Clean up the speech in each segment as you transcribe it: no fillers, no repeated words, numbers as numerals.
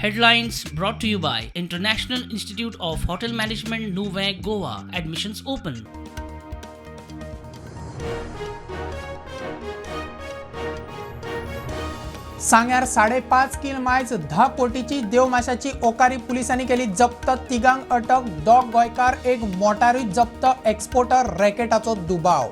Headlines brought to you by International Institute of Hotel Management, Nuvem, Goa. Admissions open. सांग्यार 5.5 किल मायज 10 कोटीची देवमाशाची ओकारी पुलिसांनी केली जप्त. तिगांक अटक, 2 गोंयकार, 1 मोटारूय जप्त. एक्सपोर्टर रॅकेटाचो दुबाव.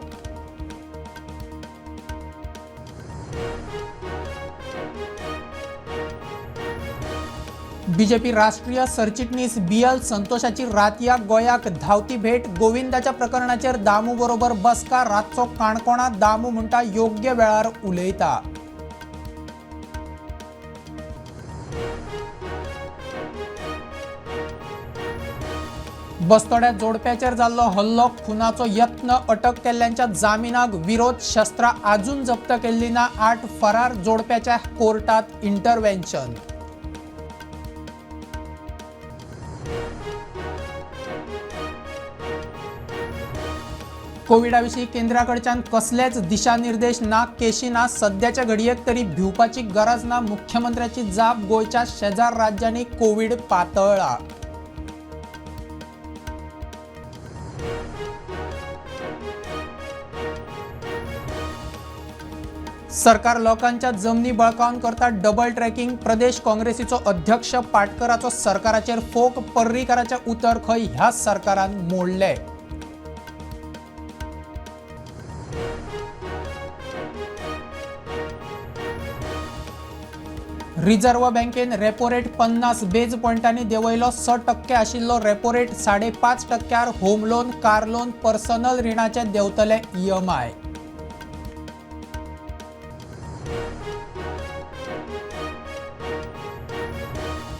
बीजेपी राष्ट्रीय सरचिटणीस BL संतोषाची रातया गोंयाक धांवती भेट. गोविंदाच्या प्रकरणाचेर दामू बरोबर बसका. रातचो काणकोणा दामू म्हणटा योग्य वेळार उलयता. बस्तोड्या जोडप्याचेर जाल्लो हल्लो, खुनाचो यत्न, अटक केल्ल्यांच्या जामिनाक विरोध. शस्त्रां अजून जप्त केल्ली ना. 8 फरार जोडप्याच्या कोर्टात इंटरव्हेन्शन. कोविडाविशीं केंद्राकडच्यान कसलेच दिशानिर्देश ना, केशी ना. सद्याच्या घडयेक तरी भिवपाची गरज ना. मुख्यमंत्र्याची जाप. गोंयच्या शेजार राज्यांनी कोविड पातळ्ळा. सरकार लोकांच्या जमनी बळकावन करता डबल ट्रॅकिंग. प्रदेश काँग्रेसीचो अध्यक्ष पाटकराचो सरकाराचेर फोग. पर्रीकाराचें उतर खंय ह्या सरकारान मोडलें. रिझर्व्ह बँकेन रेपो रेट 50 बेज पॉयंटांनी देंवयलो. 6% आशिल्लो repo rate 5.5%. Home loan, car loan, personal रिणाचे देंवतले EMI.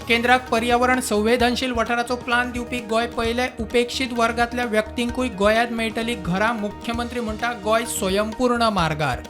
केंद्राक पर्यावरण संवेदनशील वाठाराचो प्लान दिवपी गोंय पयले. उपेक्षीत वर्गांतल्या व्यक्तींकूय गोंयांत मेळटली घरां. मुख्यमंत्री म्हणटा गोंय स्वयंपूर्ण मार्गार.